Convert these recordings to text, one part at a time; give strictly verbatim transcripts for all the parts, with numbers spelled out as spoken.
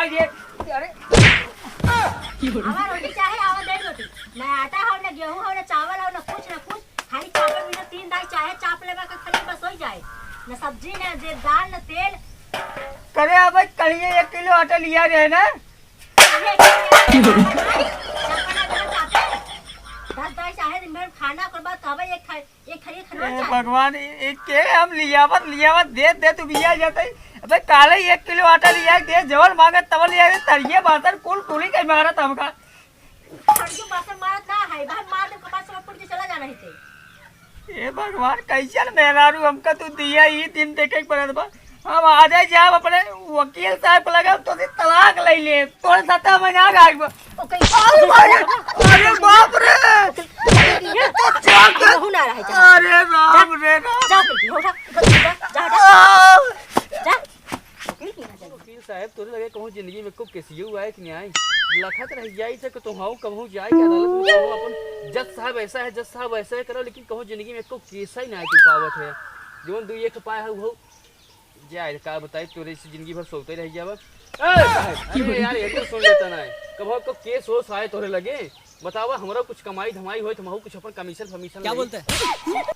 अरे, अरे। आवा रोटी चाहे आवा दे रोटी। ना आटा हो, ना गेहूं हो, ना चावल हो, ना कुछ, ना कुछ। खाली चापे बिना तीन दाई चाहे चाप लेबा का खाली बस होई जाए। ना सब्जी, ना जे दाल, ना तेल। करे अब कहिए एक किलो आटा लिया रहे ना। ये क्या है? चापे ना बिना चापे। दस दाई चाहे दिन भर खाना कर बाद तबे एक खा-, एक खा-, एक खा-, ए चाहे। भगवान, ए, ए, के हम लियावत, लियावत, दे, दे, तू बिया जाते। अबे काले एक किलो आटा लिया, दे, जवन मांगे तवन लिया, दे, तरिये बासन कुल टूली के मारत हमका। तरिये बासन मारत ना है, भाई मार दे, कपास में फूट के चला जाना है ते। ए भगवान, कैसन मेहरारू हमका तू दिया, ई दिन देखे के पड़त बा। हम आजे जाब अपने वकील साहब के लगे, तो से तलाक ले ले, तोरे साथे हम ना रहब। ओके। अरे भाई, अरे बाप रे, ये तो जान दे। कहूँ ना रहे, जा। अरे राम रे राम। जा, उठा, उठा, उठा, जा, हटा। आ। जा। वकील साहब, तोरे लगे कहूँ जिंदगी में एको केसियो आए कि नहीं आए? लखत रह जाई से कि तुम हऊ कहूँ जाए के अदालत में कहूँ अपन जज साहब ऐसा है, जज साहब वैसा है करो, लेकिन कहूँ जिंदगी में एको केस ही ना तू पावत है। जौन दू एक पाए है वो जाए, का बताई, तोरे से जिंदगी भर सोते रह जावा। ए, अरे यार, ये तो सुन लेता ना है। कब को केस हो साए तोरे लगे? बतावा, हमरा कुछ कमाई धमाई होई, तुम कुछ अपन कमीशन फमीशन क्या बोलते हैं?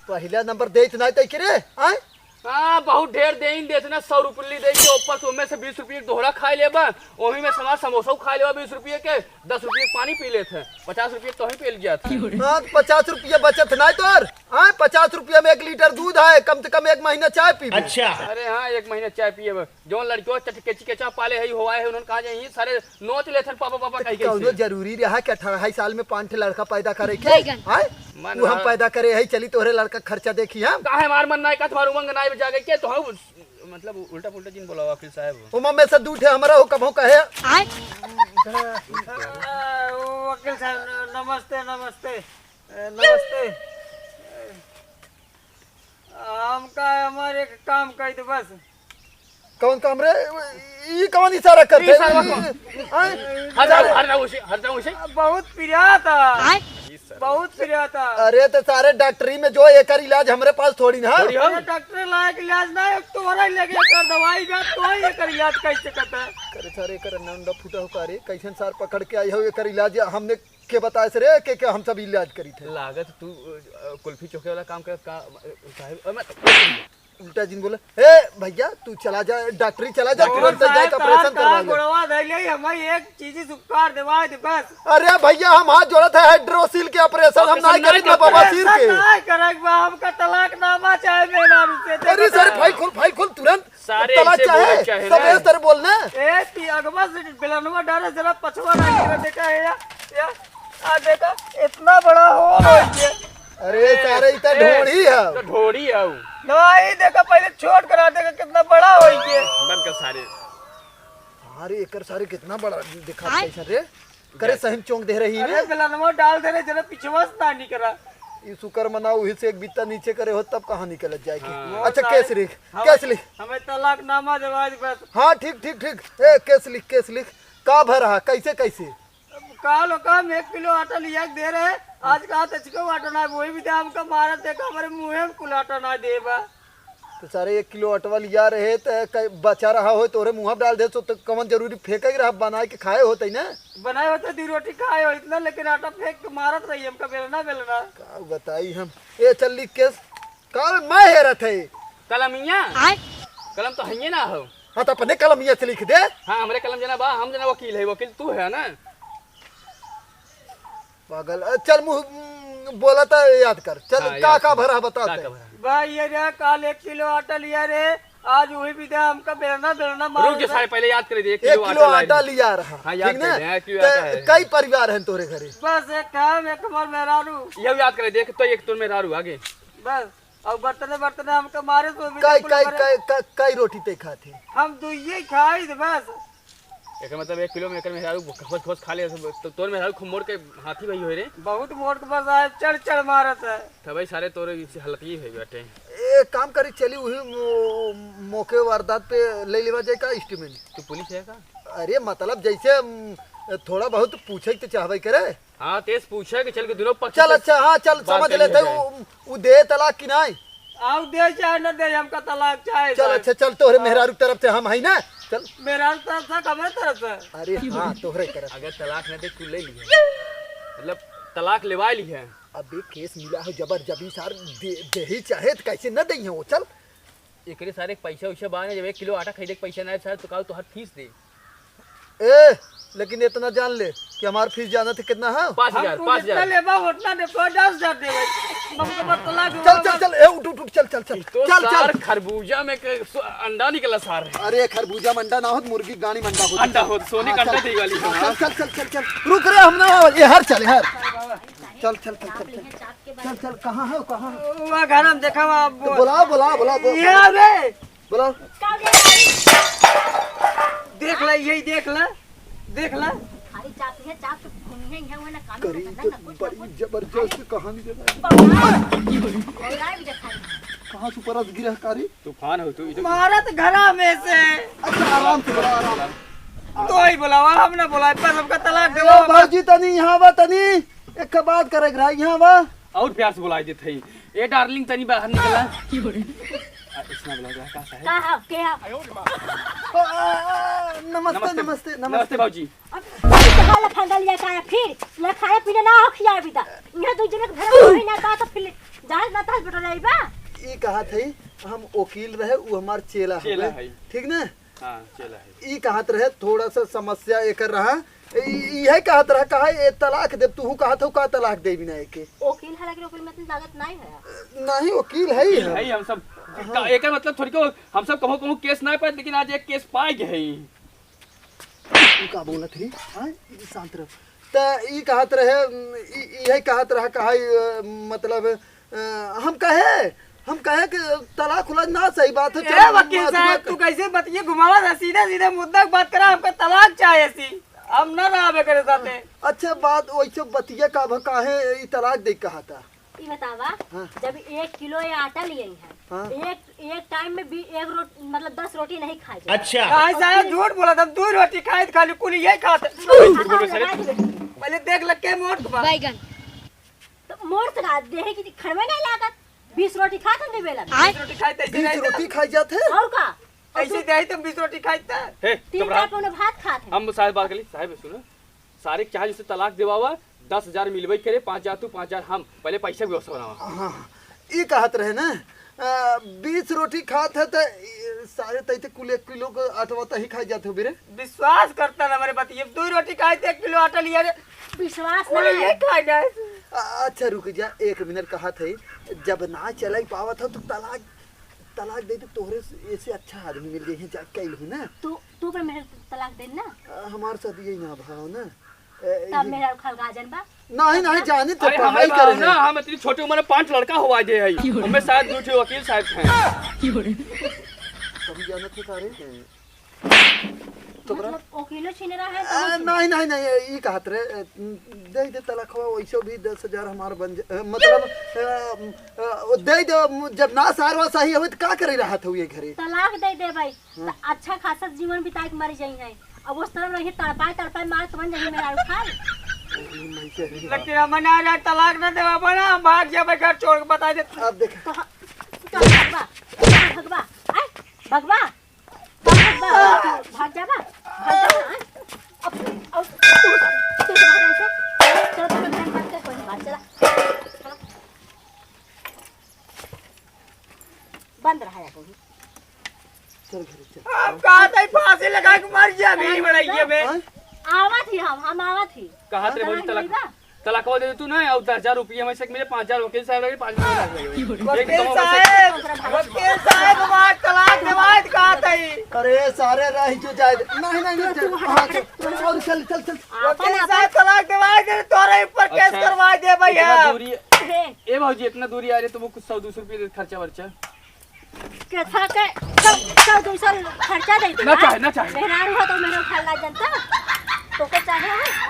पहला नंबर देत नाई तई के रे, आय? हाँ, बहुत ढेर देइन देत ना, सौ रुपये दे के ऊपर से, ओमे से बीस रुपये के दोहरा खाए लेबा, ओही में से हमार समोसा खाए लेबा बीस रुपये के, दस रुपये के पानी पी लेत है, पचास रुपये तो ही पी लिया था। हाँ, तो पचास रुपये बचत नाई तोर, हाँ, पचास रुपये में एक लीटर दूध है, कम से कम एक महीना चाय पीबे। अच्छा। अरे हाँ, एक महीना चाय पिए बा। जौन लड़कियों चट-, केची केचा पाले है, होवाए है, उन्होंने कहा जाए, सारे नोच लेथन पापा, पापा तो कह के कौनो से। जरूरी रहा कि अठारह साल में पाँच ठे लड़का पैदा करे के? बैगन। आय? मन वो हम ना। पैदा करे है, चली तोहरे लड़का खर्चा देखी हम। काहे हमार मन ना है का तुम्हार उमंग ना है जागे के तो हम, मतलब उल्टा पुल्टा जिन बोला वकील साहब। उमा में से दू ठे हमरा हो कबहू कहे। आय? आ, ओ वकील साहब, न-, नमस्ते, नमस्ते। ए, नमस्ते। हमका हमार एक काम कह दे बस। कौन काम रे? ई कौन इशारा करते? ई साला कौन? आय? हट जाओ, हट जाओ उसे, हट जाओ उसे। बहुत पिरात है। आय? बहुत पिरात है। अरे तो सारे डॉक्टरी में जो एकर इलाज हमरे पास थोड़ी ना। थोड़ी हम। अरे डॉक्टर लायक इलाज ना है, तोहरा ही लगे एकर दवाई बा, तोहरा ही एकर इलाज कैसे करता है? अरे सारे एकर अंडा उंडा फूटा हो का रे? कैसन सार पकड़ के आई हो एकर इलाज हमने के बताए से रे, के, के हम सब इलाज करी थे। लागत तू, अ, कुल्फी चोखे वाला काम करत का, अ, साहेब, अ, मैं उल्टा जिन बोला, "ए भैया, तू चला जा, डॉक्टरी चला जा, डॉक्टर तुरंत साहब, जाके ऑपरेशन तहार करवा ले।" गोड़वा धइले, हमें एक चीज उपकार देवा दे बस। अरे भैया, हम हाथ जोड़त है, हाइड्रोसील के ऑपरेशन हम ऑपरेशन ना ना करी, करते। बवासीर के। ऐसा ना करे बा, हमका तलाकनामा चाहे मेहरारू से, अरे देखो सर, ना। फाइल खोल, फाइल खोल तुरंत। सारे तलाक ऐसे चाहे, बोले चाहे सब ना। ऐसे तरह बोलना। ए, ती अगवा से बेलनवा डाले, जरा पछवा ना गिरा, देखा है या, या, आ देखा, इतना बड़ा होल हो गया। अरे ए, सारे, इतना ए, ढोढ़ी है। तो ढोढ़ी है उ। नहीं, देखा, पहले छोट करा, देखा, कितना बड़ा हो गया। बंद कर सारे। अरे, एकर सारे कितना बड़ा दिखा आय। कैसा रे? करे सही में चोंक दे रही अरे, है। बेलनवा डाल दे रहे, जरा पिछवा से ना निकला। ई शुक्र मनाओ, वही से एक बित्ता नीचे करे हो, तब कहाँ निकलत जाए के। हाँ। अच्छा, केस लिख, हमें, केस लिख। हमें तलाकनामा देवा दे बस। हाँ, ठीक, ठीक, ठीक। ए, केस लिख, केस लिख। का भरा है, कैसे, कैसे? अब काल ओका हम एक किलो आटा लिया के दे रहे, आज कहा तचको आटा ना, वही भी दे हमका मारत, देखा हमारे मुँहे में कुल आटा ना देबा। तो सारे एक किलो अटवा लिया रहे, तो क-, बचा रहा हो, तोरे मुँह में डाल दे, तो, तो कवन जरूरी फेंके ही रहा, बनाए के खाए होते ना। बनाए होते, दो रोटी खाए हो इतना, लेकिन आटा फेंक के मारत रही हमका बेलना, बेलना। का बताई हम। ए, चल लिख केस। काल मैं हेरत है। कलमिया? आय? कलम तो हइये ना हो। हाँ, तो अपने कलमिया से लिख दे। हाँ, हमरे कलम जना बा, हम जना वकील है, वकील तू है ना? पागल। अ, चल मुँह, उम, बोला था, याद कर। चल, हाँ, का, याद का कर। भरा बता का, दे। का भरा? भाई, ये रे, काल एक किलो आटा लिया रे, आज वही भी दे, हमका बेलना, बेलना मार रुक जा, दे। सारे पहले याद कर दे, एक एक किलो किलो आटा आटा लाए। लिया रहा, हाँ, याद ठीक कर ना? दे, हाँ, एक किलो तो आटा है। कई परिवार हैं तोरे घरे? बस एक हम, एक हमार मेहरारू। यह याद कर दे, एक तो एक तोर मेहरारू आगे। बस। और बर्तने, बर्तने हमके मारे तो भी कई, कुल कई, करे। कई, कई, कई रोटी ते खात है? हम दुइये खाई थे बस। एकर मतलब एक किलो में एकर मेहरारू खोस, खोस खा ले, तो तोर मेहरारू खूब मोड़ के हाथी भाई होए रे। बहुत मोड़ के बस आए, चढ़, चढ़ मारत है। तो भाई सारे तोरे इसे हालत ही है बेटे। एक काम करी, चली वही मो-, मौके वारदात पे ले लेवा जाए का statement? तू पुलिस है का? अरे मतलब जैसे, उम, थोड़ा बहुत पूछे के तो चाहबे करे। हाँ, तेज पूछे कि चल के दोनों पक्ष चल, से अच्छा, हाँ, चल, बात समझ कर लेते, लिया जाए। उ, उ दे तलाक कि नहीं? आउ दे चाहे न दे, हमका तलाक चाहे चल, सर। अच्छा, चल, तोहरे हाँ। मेहरारू तरफ से हम हई ना, चल। मेरा साथ साथ हमारे तरफ से। अरे हाँ, तोहरे तरफ। अगर तलाक न दे, तू ले लिहे। मतलब, तलाक लेवा लिहे। अबे, केस मिला हो जबर जबी सार, दे, दे ही चाहे तो कैसे न दे हो, चल। एकरे सारे पैसा वैसा बा ना, जब एक किलो आटा खरीदे के पैसा ना आए सार, तो काल तोहर फीस दे। ए, लेकिन इतना जान ले कि हमार फीस जानत है कितना है? पाँच हजार, हम तू पाँच हजार। जितना लेबा उतना दे, तो दस हजार दे भाई। बम के बतला दो। चल, चल, चल, ए, उठ, उठ, उठ, चल, चल, चल। तो चल, सार चल। खरबूजा में के सु-, अंडा निकला सार। अरे, खरबूजा में अंडा ना होत, मुर्गी गानी में अंडा होत। अंडा होत, सोने हाँ, का अंडा चल। दे वाली है। चल, चल, चल, चल, चल। रुक रे, हम ना आवे, ये हर चल, हर। चल, चल, चल, चल, चल। चल, चल, कहाँ है, कहाँ है? वहाँ घर हम देखा, वहाँ तो बोलाओ, बोलाओ, बोलाओ, बोलाओ। ये रे। बोलाओ। का हो गया भाई? देख ले, यही देख ले, देख ले। खाली चाप है, चाप तो घूमी है, यहाँ वहाँ ना काम करी धंधा तो ना कुछ, ना बड़ी कुछ। जबरदस्त कहानी देना है। बौराए, बौराए भी देखा नहीं। कहाँ से ऊपर से गिरा कारी? तूफान हो तू, इधर। मारत घरा में से। अच्छा, आराम से बोला, आराम। तो ही बुलावा, हम ना बुलाए, पर हमका तलाक ए, देवा। भौजी तनी यहाँ बा तनी, एक बात करे के रहा, यहाँ बा। और प्यार से बुलाई देत हई। ए डार्लिंग, तनी बाहर निकला। आ, इसमें बुला दो, का साहब? का है? के है? आ, आ, आ, नमस्ते, नमस्ते, नमस्ते, नमस्ते। नमस्ते भौजी। अब का लफंगा लिया का है फिर? ले खाए पीने ना हो खिया बिदा। यहाँ दू जने के भरा कोई ना बा तो फिर जहाज ना तहाज बटोर आई बा। ई कहा थई, हम वकील रहे, उ हमार चेला चेला हवे। है। ठीक ना? हाँ, चला है। ई कहत रहे, थोड़ा सा समस्या एकर रहा। ई, इहे कहत रहा, कहा, "ए, तलाक देब।" तूहू कहत हो, "का तलाक देबी ना एके?" वकील, हालांकि वकील में इतनी लागत नहीं है। नहीं, वकील है ही वकील है। है ही, हम सब। हाँ। का, एकर मतलब थोड़ी को, हम सब कहूँ, कहूँ केस ना पाए, लेकिन आज एक केस पाए गए हैं। तू का बोलत रही? हाँ, शांत रहो। त ई कहत रहे, ई, इहे कहत रहा, कहा, ई, मतलब, अ, हम कहे, हम कहे कि तलाक उलाक ना सही बात है, ए, चल, वकील साहब, तू कैसे बतिये घुमावा था? सीधा सीधा मुद्दा के बात करा, हमका तलाक चाहे सी, हम ना रहा करे साथे। अच्छा, बात वैसे बतिया का भ-, काहे ई तलाक दे कहा था? ई बतावा, हाँ। जब एक किलो ये आटा लिए हैं, हाँ। एक, एक टाइम में भी एक रोट-, मतलब, दस रोटी नहीं खाए जाए। अच्छा। भाई साहब, झूठ बोला था, हम दो रोटी खाए थे, खाली कुल यही खाते। झूठ बोल रहे सारे। पहले देख लग के मोट बा। बैगन। तो मोर से का देहे की खड़वे नहीं लागत। बीस रोटी खात हम बेला में। बीस रोटी खाई त ऐसे बीस नहीं रोटी था। खाई जात है? और का? और ऐसे तू दे तो बीस रोटी खाई त। हे, तीन चुप रहा। टाइम उन्हें भात खात है। हम साहब बात कर ली, साहब सुनो। सारे के चाहे जैसे तलाक देवावा, दस हजार मिलबे करे, पाँच हजार तू, पाँच हजार हम। पहले पैसा की व्यवस्था बनावा। हाँ, हाँ। ई कहत रहे ना, अ, बीस रोटी खात है त ई सारे तैते कुल एक किलो के आटवा तही खाई जात हो बेरे। विश्वास करता ना हमारे बतिये, दो रोटी खाई त एक किलो आटा लिया रे। विश्वास बोले, नहीं। ये खा जाए। अ-, अच्छा, रुक जा, एक मिनट कहत है, जब ना चलाई पावत हो, तो तलाक, तलाक दे दे, तोहरे से, ऐसे अच्छा आदमी मिल गई है, जा कैल हो ना। तू, तू पे मेरे तलाक दे ना। अ, हमार साथ यही ना भाव ना। ए, तब ये मेरा खलगा जन बा। नहीं, नहीं, जाने तो अरे, पढ़ाई हमारे करे ना, हैं। हम इतनी छोटी उम्र में पांच लड़का हुआ जे है। उनमें शायद दो ठे वकील साहब हैं। कभी जाने थे सारे। तो बरा- मतलब, वकीलो छीने रहा है, तो आ, नहीं, नहीं, नहीं, ये, ये कहत रहे, ए, दे दे तलाक हुआ, वैसे भी दस हजार हमार बन जा-, ए, मतलब, ए, ए, वो दे दे, जब ना सारवा सही हो, तो का करे रहा था ये घरे? तलाक दे दे भाई, हाँ। तो अच्छा खासा जीवन बिता के मर जाई है। अब उस तरह रही, तड़पाए, तड़पाए मार, तुमन जही मेरा उठा। लेकिन हम ना रहे, तलाक ना देवा बना, हम भाग जाबे घर छोड़ के, बता दे। अब देख। तो ह-, तो भगवा, तो भगवा, आय, भगवा। भाग जाबा, भाग जाबा, आय। अब, अब तू, तू तो भाग ऐसे, चलो, चलो, चलो, बंद करके कोई बात, चला। बंद रहा या कोई। चल घरे चल। अब कहा तई फांसी लगा के मर गया भी बड़ाइए में। हाँ? आवत ही हम, हम आवत ही। कहा तेरे भौजी तलाक, तलाकवा दे दे तू ना, और दस हजार रुपये में से मेरे पाँच हजार वकील साहब लगे, पाँच हजार लगे। वकील साहब, वकील साहब, हमार तलाक देवाए कहा तई। अरे सारे रह जो जाए। नहीं, नहीं, नहीं, चल। हाँ, चल। और चल, चल, चल। वकील साहब, तलाक देवाए दे, तोरे ऊपर केस अच्छा। करवाए दे भैया। इतना दूरी, हे। ए भौजी, इतना दूरी आ रहे तो वो कुछ सौ दो सौ रुपये दे खर्चा वर्चा। के था के सौ, सौ दो सौ खर्चा दे दे, ना हाँ? चाहे, ना चाहे। मेहरारू हो तो मेहरारू खाला जनता। तो को चाहे है?